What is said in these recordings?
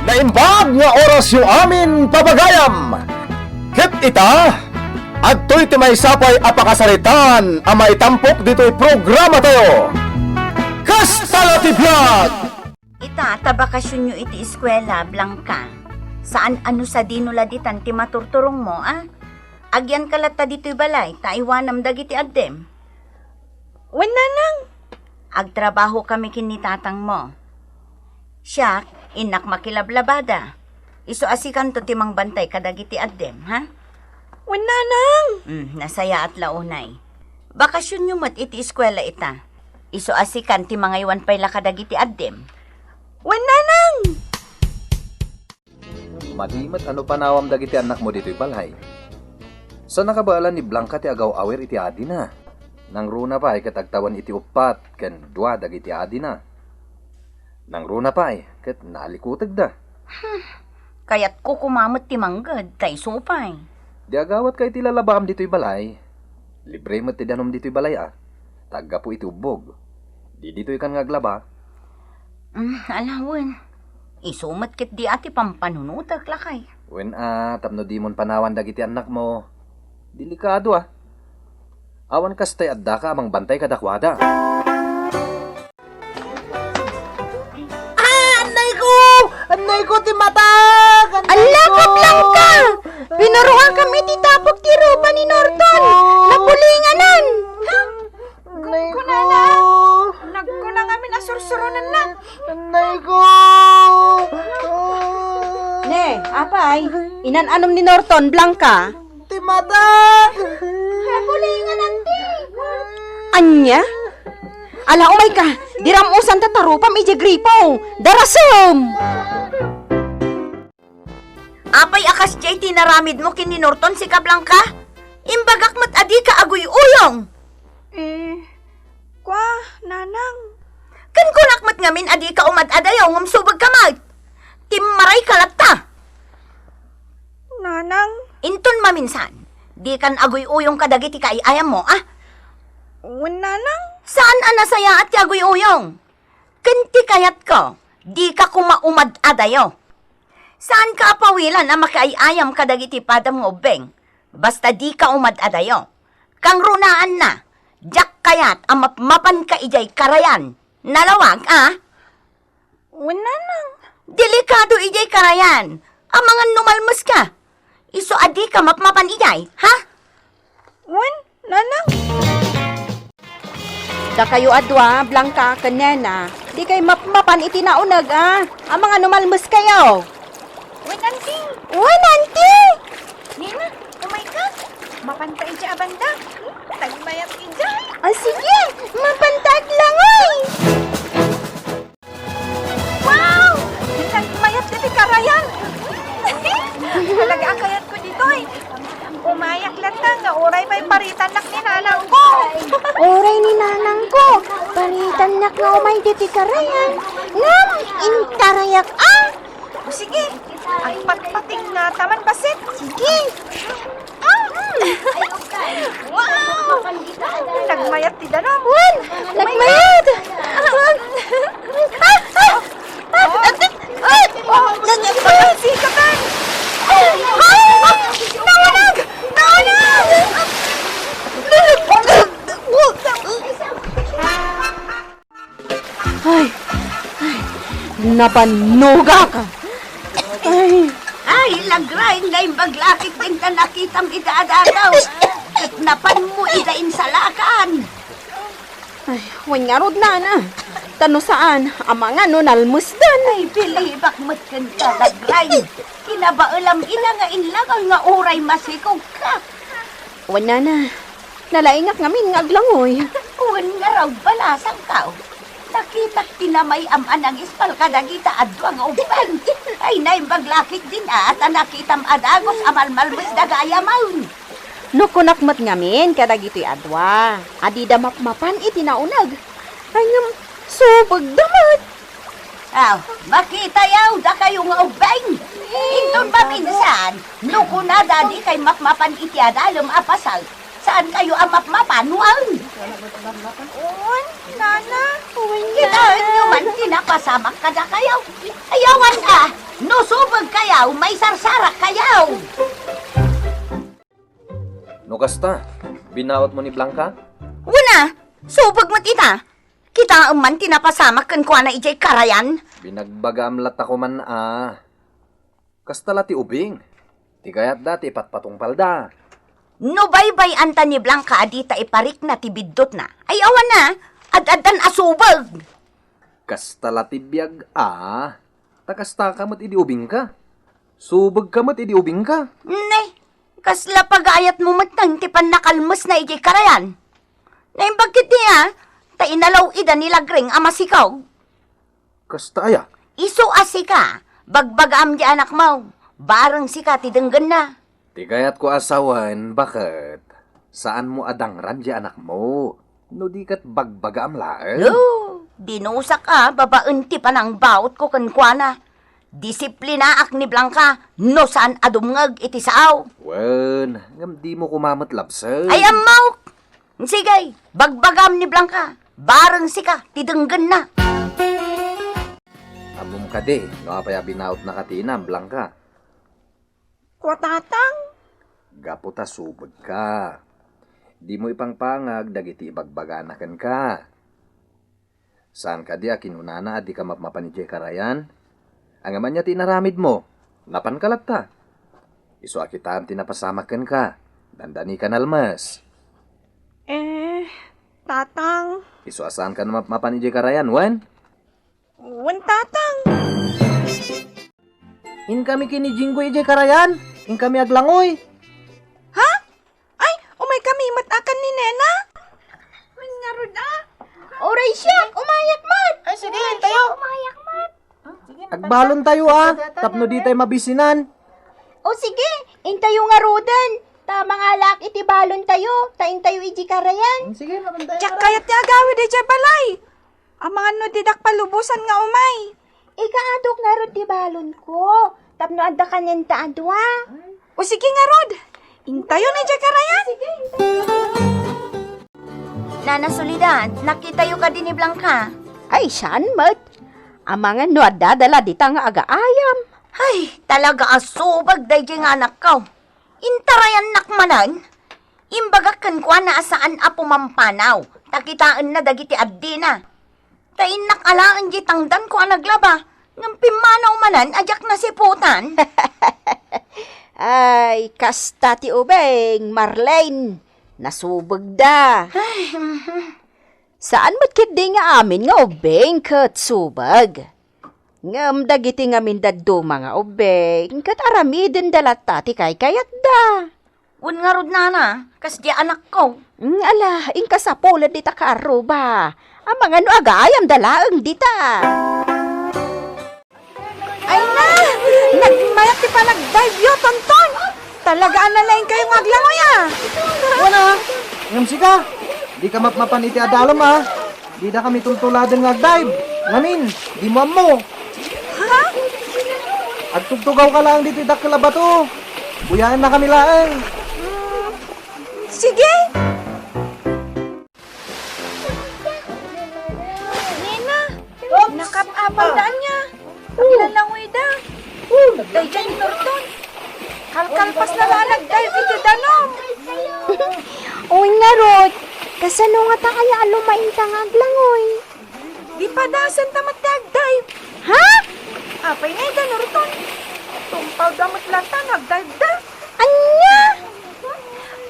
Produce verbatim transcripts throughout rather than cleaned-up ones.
Naimbag nga orasyo amin, papagayam! Ket ita, adtoy ti maysa pay a pakasaritaan a maitampok ditoy programatayo. Kasta la ti biag! Ita, ta bakasionyo iti eskuela, Blanca. Saan a no sadino la ditan ti maturturongmo, a? Agyanka latta ditoy balay, ta aywanam dagiti addem. Wen, nanang. Agtrabahokami ken ni tatangmo. Siak, innak makilablabada. Isu a sikanto ti mangbantay kadagiti addem, ha? Wen, nanang. Hmm, nasayaat la unay. Bakasionyo met iti eskuela ita. Isu a sikan ti mangaywan pay la kadagiti addem. Wen, nanang. Madi met a no panawam dagiti annakmo ditoy balay. Saan a kabaelan ni Blanca ti agaw-awir iti adina. Nangruna pay ket agtawen iti uppat ken dua dagiti adina. Nangruna pay ket nalikutegda. Hmm. Kayatko koma met ti mangged, ta isu pay. Di agawatka iti lalabaam ditoy balay. Libre met ti danom ditoy balay a. Ta aggapu iti ubbog. Di ditoykan nga aglaba. Mm, ala wen. Isu met ketdi a ti pampanunotek, lakay. Wen a, tapno dimon panawan dagiti annakmo. Delikado a. Awan kasta ti addaka a mangbantay kadakuada. Ah, annayko! Annayko ti matak! Annayko! Ala, Blanca! Pinuruakam iti tapok ti rupa ni Norton! Annayko! Napulinganan! Annayko! Kunana, nagkuna ngamin a sursuronenna. Annayko! Ne, apay, inan-anom ni Norton, Blanca? Ti matak! Napulingan, anti! Ania? Ala, umayka! Diram usan ta tarupam idiay gripo! Darasem! Apay a kasdiay ti naramidmo ken ni Norton, sika, Blanca? Imbagak met a dika aguy-uyong! Eh, kua, nanang. Ken kunak met ngamin a dika umad-adayo ngem subegka met. Timmarayka latta. Nanang. Inton maminsan, dikan aguy-uyong kadagiti kaay-ayammo, a? Wen, nanang. Saan a nasayaat ti aguy-uyong? Ken ti kayatko, dika koma umad-adayo. Saanka a pawilan a makiay-ayam kadagiti padam nga ubbing, basta dika umad-adayo. Kangrunaanna, diak kayat a mapmapanka idiay karayan. Nalawag, a? Wen, nanang. Delikado idiay karayan. Amangan no malmeska. Isu a dika mapmapan idiay, ha? Wen, nanang. Dakayo a dua, Blanca ken Nena, dikay mapmapan iti nauneg, a? Amangan no malmeskayo. Wen, anti. Wen, anti. Nena, umayka. Mapanta idiay a banda. Hmm, nagmayat idiay. Ah, sige. Mapanta aglangoy. Wow! Nagmayat iti karayan. Talaga a kayatko ditoy. Umayak latta nga uray pay paritannak ni nanangko. Uray ni nanangko, paritannak nga umay ditoy karayan. Ngem, intarayak a. O, sige. Agpatpating nga taman bassit. Sige. Ah! Wow! Nagmayat ti danum. Wen! Nagmayat! Ah! Ah! Ah! Ah! Ah! Ah! Sikatan! Ah! Ah! Nauneg! Nauneg! Ay, ay, nabannogak. Ay. Ay, lagraing, naimbag la ketdin ta nakitam ida a dadaw. Ket napanmo ida insalakan. Ay, wen ngarud, nana. Ta no saan, amangan no nalmesdan. Ay, bilibak met kenka, lagraing. Kinabaelam ida nga inlangoy nga uray masikogka. Wen, nana. Nalaingak ngamin nga aglangoy. Wen ngarud, balasangko. Nakitak ti namay-am a nangispal kadagita a dua nga ubbing. Ay, naimbag la ketdin a, ta nakitam a dagus a malmalmesda gayam. No kunak met ngamin kadagitoy a dua, a dida mapmapan iti nauneg. Ay, ngem, subegda met. Aw, makitayo, dakayo nga ubbing. Inton maminsan, no kunada dikay mapmapan iti adalem a paset, saankayo a mapmapan, wen? Wen, Nana, uwing Kitaenyo man ti napasamak kadakayo. Ayawan a, no subegkayo, maisarsarakkayo. No kasta, binautmo ni Blanca? Wen a, subeg met ita. Kitaem man ti napasamak kenkuana idiay karayan. Binagbagaam latta koman a. Kasta la ti ubing. Ti kayatda ti ipatpatungpalda. No baybay-anta ni Blanca a dita iparikna ti biddutna, ay awan a, ad-addan a subeg. Kasta la ti biag a. Ta kastaka met idi ubingka. Subegka met idi ubingka. Ne, kasla pagayatmo metten ti pannakalmesna idiay karayan. Naimbag ketdi a, ta inalaw ida ni Lagreng a masikog. Kasta aya? Isu a sika, bagbagaam di anakmo, bareng sika ti denggenna. Ti kayatko a sawen, baket, saanmo a dangran di anakmo, no di ket bagbagaam laeng. No, dinusak a babaen ti panangbautko kenkuana. Disiplinaak ni Blanca no saan a dumngeg iti sao. Wen, ngem dimo koma met labsek. Ay, ammok! Sige, bagbagam ni Blanca. Bareng sika ti denggenna. Ammom kadi no apay a binautna katinam, Blanca? Kua, Tatang. Gapu ta subegka. Dimo ipangpangag dagiti ibagbagana kenka. Saan kadi a kinunana a dika mapmapan idiay karayan? Ngem ania ti inaramidmo? Napanka latta. Isu a kitaem ti napasamak kenka. Dandanika nalmes. Eh, Tatang. Isu a saanka mapmapan idiay karayan, wen? Wen, Tatang. Inkami ken ni Jinggoy idiay karayan. Inkami aglangoy. Ha? Ay, umaykami met a ken ni Nena? Wen ngarud a. Uray siak, umayak met. Ay, sige, intayo. Umayak met. Agbalontayo a, tapno ditay mabisinan. O sige, intayo ngaruden. Ta mangalaak iti balontayo, ta intayo idiay karayan. Sige, mapantayo. Diak kayat ti agawid idiay balay. Amangan no didak palubosan nga umay. Ikaadok ngarud ti balonko, tapno adda kanenta a dua. O sige ngarud, intayon idiay karayan. Nana Soledad, nakitayo kadi ni Blanca? Ay, saan met? Amangan no adda dala dita nga agaayam. Ay, talaga a subeg daydiay nga anakko. Intarayannak manen. Imbagak kenkuana a saan a pumampanaw, ta kitaenna dagiti addina. Ta innak alaen di tangdanko a naglaba, ngem pimmanaw manen a diak nasiputan. Ay, kasta ti ubing, Marlene. Nasubegda. Ay, mhm. Saan met ketdi nga amin nga ubing ket subeg. Ngem dagiti ngamin dadduma nga ubing, ket aramidenda latta ti kaykayatda. Wen ngarud, nana, kasdi anakko. Mm, ala, inka sapulen dita kaarruba. Amangan no agaayamda laeng dita. Ay na! Nagmayat ti panagdive-yo, Tonton! Talaga a nalaingkayo nga aglangoy, a! Wen a! Ngem sika, dika mapmapan iti adalem, a! Dida kami tultuladen nga agdive. Ngamin, dimo ammo. Ha? Agtugtugawka laeng ditoy dakkel a bato. Buyaennakami laeng. Mm, sige. Nena, nakap-apal daan niya. Aglangoyda. Daydiay ni Norton. Kalkalpasna la nagdive iti danum. Wen ngarud, kasano ngata aya a lumaingta nga aglangoy? Di padasenta met ti agdive. Ha? Apay ngay da, Norton? Tumpawda met latta nga agdiveda. Ania?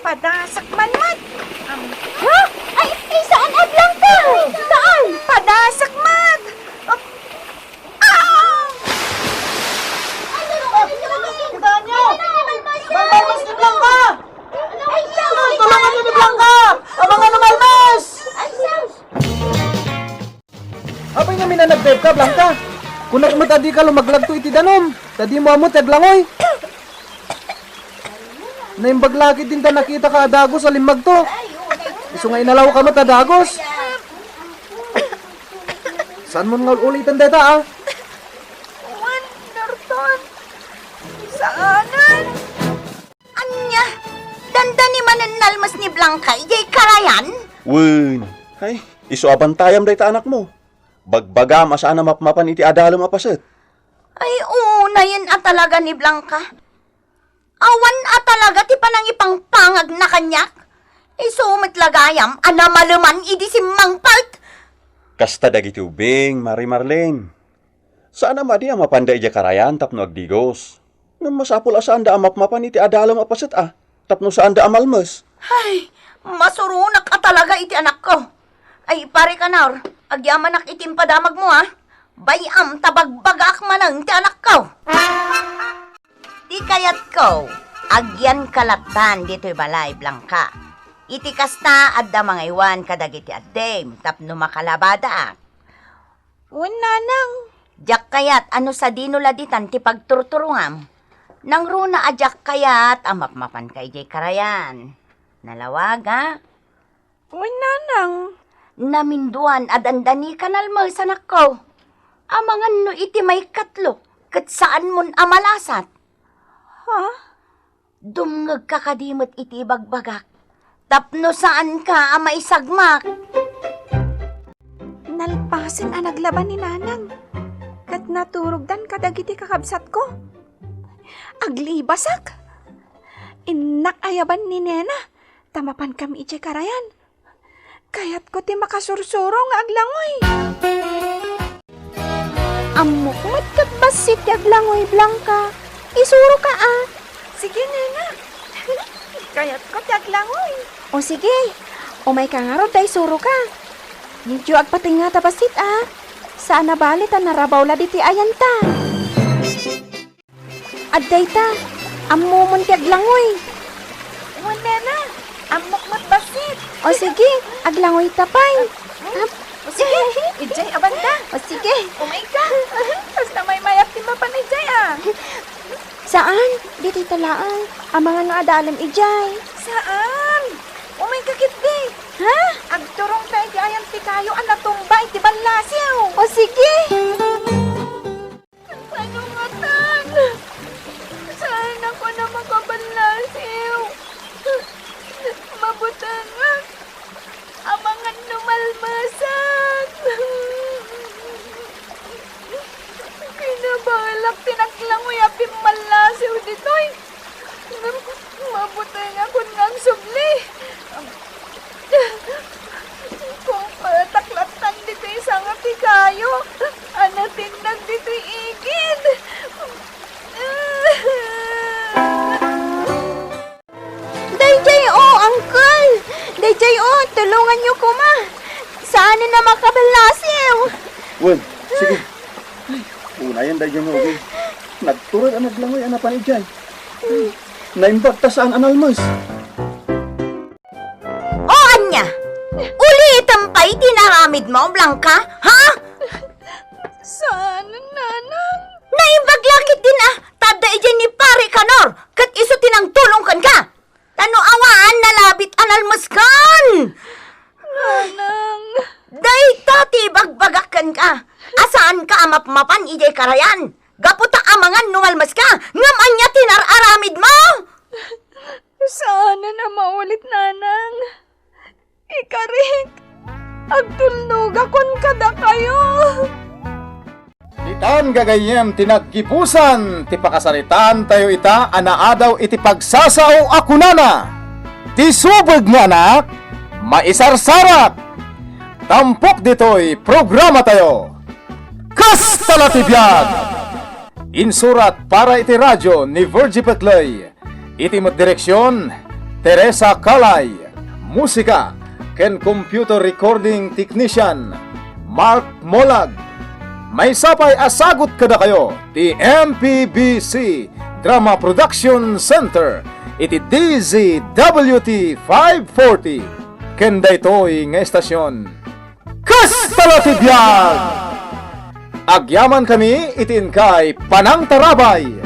Padasak man met. Am- Ha? Ay, ay, saan a Blanca? Saan? Padasak met. Ah! Malmalmes ni Blanca! Tulungan niyo ni Blanca! Amangan no malmes! Apay ngamin a nagdive ka, Blanca? Kunak met a dika lumaglagto iti danum, ta dimo ammo ti aglangoy. Naimbag la ketdin ta nakitaka a dagus a limmagto. Isu nga inalawka met a dagus. Saanmon nga ul-ulitan dayta, a? Wen, Norton. Saanen. Ania? Dandani manen nalmes ni Blanca idiay karayan? Wen. Ay, Isu a bantayam dayta anakmo. Bagbagam a saan a mapmapan iti adalem a paset. Ay, unayen a talaga ni Blanca. Awan a talaga ti panangipangpangagna kaniak. Isu met la gayam a namaleman idi simmangpet. Kasta dagiti ubing, Mari Marlene. Saan a madi a mapanda idiay karayan tapno agdigos. Ngem masapul a saanda a mapmapan iti adalem a paset a, tapno saanda a malmes. Ay, masuronak a talaga iti anakko. Ay, Pare Kanor, agyamanak iti impadamagmo, a. Bay-am ta bagbagaak manen ti anakko. Ti kayatko, agyanka lattan ditoy balay, Blanca. Iti kasta, adda mangaywan kadagiti addim tapno makalabadaak. Wen, nanang. Diak kayat a no sadino la ditan ti pagturturongam. Nangruna a diak kayat a mapmapanka idiay karayan. Nalawag, a? Wen, nanang. Naminduan a dandanika nalmes, anakko. Amangan no iti maikatlo, ket saanmon a malasat. Ha? Dumngegka kadi met iti ibagbagak, tapno saanka a maisagmak. Nalpasen a naglaban ni nanang, ket naturogdan kadagiti kakabsatko. Aglibasak! Innak ayaban ni nena, ta mapankami idiay karayan. Kayatko ti makasursuro nga aglangoy. Ammok met ket bassit ti aglangoy, Blanca. Isuroka, a. Sige, nena. Kayatko ti aglangoy. O sige, umayka ngarud ta isuroka. Medyo agpatengngata bassit, a. Saan a bale ta narabaw la ditoy ayanta. Adda ita, ammomon ti aglangoy. Wen, nena, ammok met bassit. O sige, aglangoyta pay. Hmm? Ap- O sige, idiay a banda. O sige. Umayka. Kasta maymayat ti mapan idiay, a. Saan, ditoy ta laeng. Amangan no adalem idiay. Saan? Umayka ketdi. Ha? Agturongta iti ayan ti kayo a natumba iti ballasiw. O sige. Ano ngatan? Saanakon a makaballasiw? Mabutengak. Amangan no malmesak. Kinabaelak ti naglangoy a pimmallasiw ditoy. Ngem mabutengakon nga agsubli. Kumpetak lattan ditoy sanga ti kayo a natinnag ditoy igid. Daydiay, o, uncle! Daydiay, o, tulonganyo koma! Saanen a makaballasiw! Wen, sige. Ay, unayen daydiay nga ubing. Nagtured a naglangoy a napan idiay. Naimbag ta saan a nalmes. O ania? Ulitem pay ti inaramidmo, Blanca? Ha? Saan, nanang. Naimbag la ketdin a, ta adda idiay ni Pare Kanor, ket isu ti nangtulong kenka. Ta no awan, nalabit a nalmeskan. Nanang. Dayta ti ibagbagak kenka, a saanka a mapmapan idiay karayan. Gapu ta amangan no malmeska, ngem ania ti inar-aramidmo? Saanen a maulit, nanang. Ikarik, agtulnogakon kadakayo. Ditan gagayyem ti naggibusan ti pakasaritaantayo ita a naadaw iti pagsasao a kunana, "Ti subeg nga anak, maisarsarak." Tampok ditoy programatayo, Kasta la ti biag! Insurat para iti radio ni Virgie Peclay. Iti met direksion, Teresa Calay. Musika ken computer recording technician, Mark Molag. Maysa pay a sagut kadakayo ti M P B C Drama Production Center iti D Z W T five forty ken daytoy nga estasion. Kasta la ti biag! Agyamankami iti inkay panangtarabay.